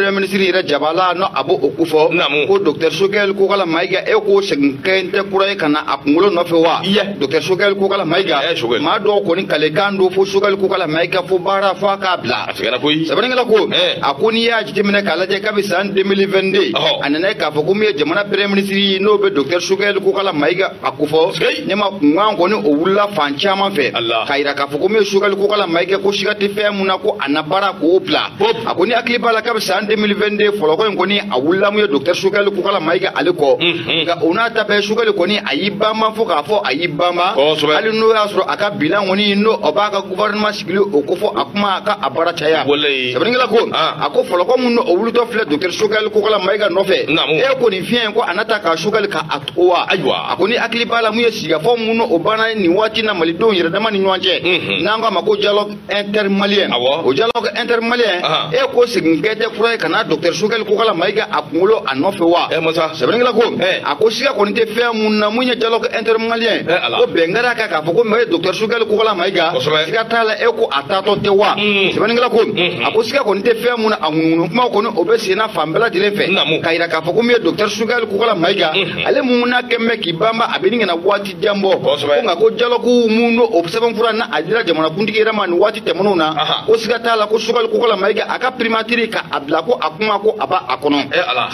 premier ministre yɛrɛ jabala n'o a b'o o kofɔ ko docteur Choguel Kokalla Maïga e ko segin kɛ tɛ kura ye ka na a kunkolo nɔfɛ wa docteur Choguel Kokalla Maïga maa dɔw kɔni kalekan don fo Choguel Kokalla Maïga fo baara fo a k'a bila sɛbɛnnikɛla ko a ko n'i y'a jateminɛ k'a lajɛ kabi san 2022 a nana k'a fɔ ko min ye jamana premier ministre ye n'o bɛ docteur Choguel Kokalla Maïga a kofɔ ɲɛma kunkan kɔni o wulila fan caman fɛ k'a yira k'a fɔ ko min ye Choguel Kokalla Maïga ko siga tɛ fɛn mun na ko a na baara k'o bila a ko ni hakili b'a la kabi san 2022 fɔlɔkɔ in kɔni a wulila mun ye docteur Choguel Kokalla Maïga ale kɔ nka o n'a ta bɛɛ Choguel kɔni a y'i banban fo k'a fɔ a y'i banban hali n'o y'a sɔrɔ a ka bilan kɔni n'o o b'a ka gouvernement sigili o kofɔ a kuma a ka a baara caya sɛbɛnnikɛla ko a ko fɔlɔkɔ mun o wulitɔ filɛ docteur Choguel Kokalla Maïga nɔfɛ e ko nin fiɲɛ in ko a na ta ka Choguel ka a to wa a ko ni hakili b'a la mun ye sigikafɔ mun o banna nin waati na malidenw yɛrɛ dama ni ɲɔgɔn cɛ n'an k'a ma ko dialogue intermalien o dialogue intermalien e ko segin kɛ tɛ kura ye ka na docteur Choguel Kokalla Maïga a kunkolo a nɔfɛ wa sɛbɛnnikɛla ko a ko siga kɔni tɛ fɛn mun na mun ye dialogue intermalien ko bɛn kɛra a kan k'a fɔ ko mun ye docteur Choguel Kokalla Maïga siga t'a la e ko a taatɔ tɛ wa sɛbɛnnikɛla ko a ko siga kɔni tɛ fɛn mun na a ŋunuŋunu kuma kɔni o bɛ sen na fan bɛɛ lajɛlen fɛ k'a yira k'a fɔ ko mun ye docteur Choguel Kokalla Maïga ale mun n'a kɛn bɛ k'i banba a bɛ nin ka na waati jan bɔ ko nka ko dialogue mun n'o o sɛbɛnfura n'a a dira jamanakuntigi yɛrɛ ma nin waati tɛmɛnenw na ko siga t'a la ko Choguel Kokalla Maïga a ka primature ka a bila ko a kuma ko a b'a a kɔnɔ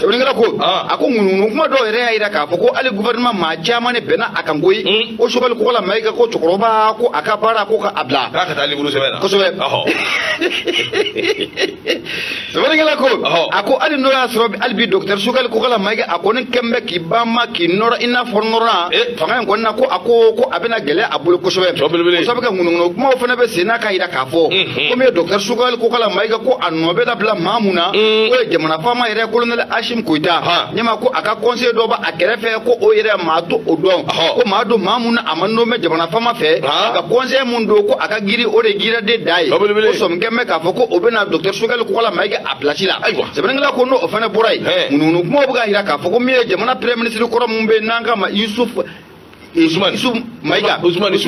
sɛbɛnnikɛla ko a ko ŋunuŋunu kuma dɔw yɛrɛ y'a yira k'a fɔ ko hali gouvernement maa caman de bɛnna a kan koyi ko Choguel Kokalla Maïga ko cɛkɔrɔba ko a ka baara ko ka a bila k'a ka taa livre sɛbɛn na kosɛbɛ sɛbɛnnikɛla ko a ko hali n'o y'a sɔrɔ hali bi docteur Choguel Kokalla Maïga a kɔni kɛn bɛ k'i banma k'i nɔrɔ i n'a fɔ nɔrɔna fanga in kɔni na ko a ko ko a bɛna gɛlɛya a bolo kosɛbɛ o sabu kɛ ŋunuŋunu kumaw fana bɛ sen na k'a yira k'a fɔ ko min ye docteur Choguel Kokalla Maïga ko a nɔ bɛ dabila maa mun na o ye jamana faama yɛrɛ colonel Assimi Goïta ɲɛma ko a ka conseiller dɔ b'a kɛrɛfɛ ko o yɛrɛ maa to o dɔn ko maa don maa mun na a ma nommé jamana faama fɛ ka conseiller mun don ko a ka girin o de gira de da ye ko sɔmi kɛn bɛ k'a fɔ ko o bɛna docteur Choguel Kokalla Maïga a place la sɛbɛnnikɛla ko n'o o fana bɔra yen ŋunuŋunu kumaw bɛ k'a yira k'a fɔ ko min ye jamana premier ministre kɔrɔ mun bɛ yen n'an k'a ma Youssouf Maïga Ousmane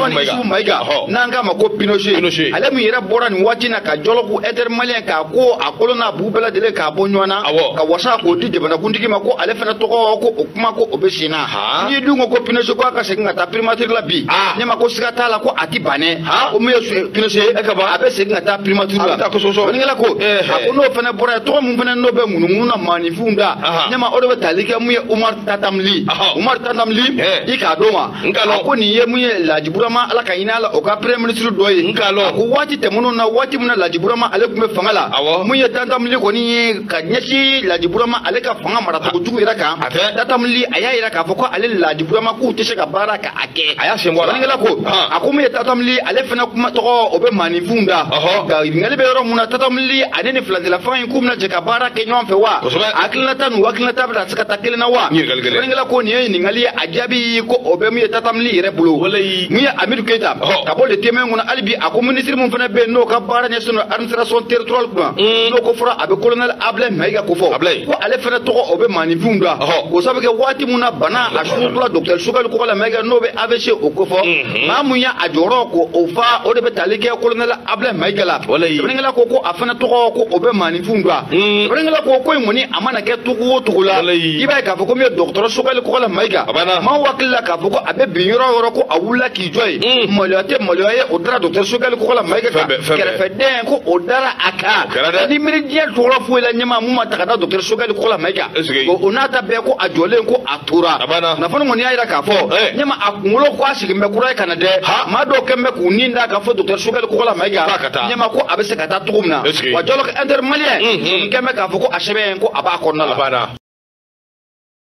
Maïga n'an k'a ma ko Pinochet ale min yɛrɛ bɔra nin waati na ka dialogue intermalien k'a ko a kolo n'a bu bɛɛ lajɛlen k'a bɔ ɲɔgɔn na ka wasa k'o di jamanakuntigi ma ko ale fana tɔgɔ ko o kuma ko o bɛ sen na n'i dun ko ko Pinochet ko a ka segin ka taa primature la bi ne ma ko siga t'a la ko a ti bannen ko min ye Pinochet a bɛ segin ka taa primature la sɛbɛnnikɛla ko a ko n'o fana bɔra yen tɔgɔ mun fana n'o bɛ ŋunuŋunu na maaninfinw da ne ma o de bɛ tali kɛ mun ye Oumar Tatam Ly Oumar Tatam Ly i k'a dɔn wa a ko nin ye mun ye Laji Burama ala ka hinɛ a la o ka premier ministre dɔ ye a ko waati tɛmɛnenw na waati min na Laji Burama ale tun bɛ fanga la mun ye Tatam Ly kɔni ye ka ɲɛsin Laji Burama ale ka fanga maracogo jugu yɛrɛ kan Tatam Ly a y'a yira k'a fɔ ko ale Laji Burama k'u tɛ se ka baara kɛ a kɛ a y'a sen bɔ a la sɛbɛnnikɛla ko a ko mun ye Tatam Ly ale fana kuma tɔgɔ o bɛ maaninfinw da nka ɲininkali bɛ yɔrɔ mun na Tatam Ly ale ni filancɛla fanga in k'u bɛna jɛ ka baara kɛ ɲɔgɔn fɛ wa hakilinata n'u hakilinata bɛna se ka taa kelen na wa sɛbɛnnikɛla ko nin ye ɲininkali ye a jaabi ko o bɛ mun ye Tatam Ly yɛrɛ bolo mun ye Amidu Keita ka bɔ le témoin kɔnɔ hali bi a ko ministre mun fana bɛ yen n'o ka baara ɲɛsinnen don administration territoriale kunna n'o ko fɔra a bɛ colonel Ablaye Maïga ko fɔ ko ale fana tɔgɔ o bɛ maaninfinw da k'o sabu kɛ waati mun na bana a sugutula docteur Choguel Kokalla Maïga n'o bɛ AVC o ko fɔ maa mun ye a jɔyɔrɔ ko o fa o de bɛ tali kɛ colonel Ablaye Maïga la sɛbɛnnikɛla ko ko a fana tɔgɔ ko o bɛ maaninfinw da sɛbɛnnikɛla ko ko in kɔni a mana kɛ togo o togo la i b'a ye k'a fɔ ko min ye docteur Choguel Kokalla Maïga maaw hakili la k'a fɔ ko a bɛ bin yɔrɔ o yɔrɔ ko a wulila k'i jɔ yen maloya tɛ maloya ye o dara docteur Choguel Kokalla Maïga kan kɛrɛfɛdɛn ko o dara a kan ni miiri diɲɛ tɔgɔ foyi la ɲɛmaa mun ma ta ka da docteur Choguel Kokalla Maïga o n'a ta bɛɛ ko a jɔlen ko a tora kunnafoni kɔni y'a yira k'a fɔ ɲɛma a kunkolo ko a sigin bɛ kura ye ka na dɛ maa dɔw kɛn bɛ k'u nin da k'a fɔ docteur Choguel Kokalla Maïga ɲɛma ko a bɛ se ka taa cogo min na wa dialogue intermalien kɛn bɛ k'a fɔ ko a sɛbɛn ko a b'a kɔnɔna la.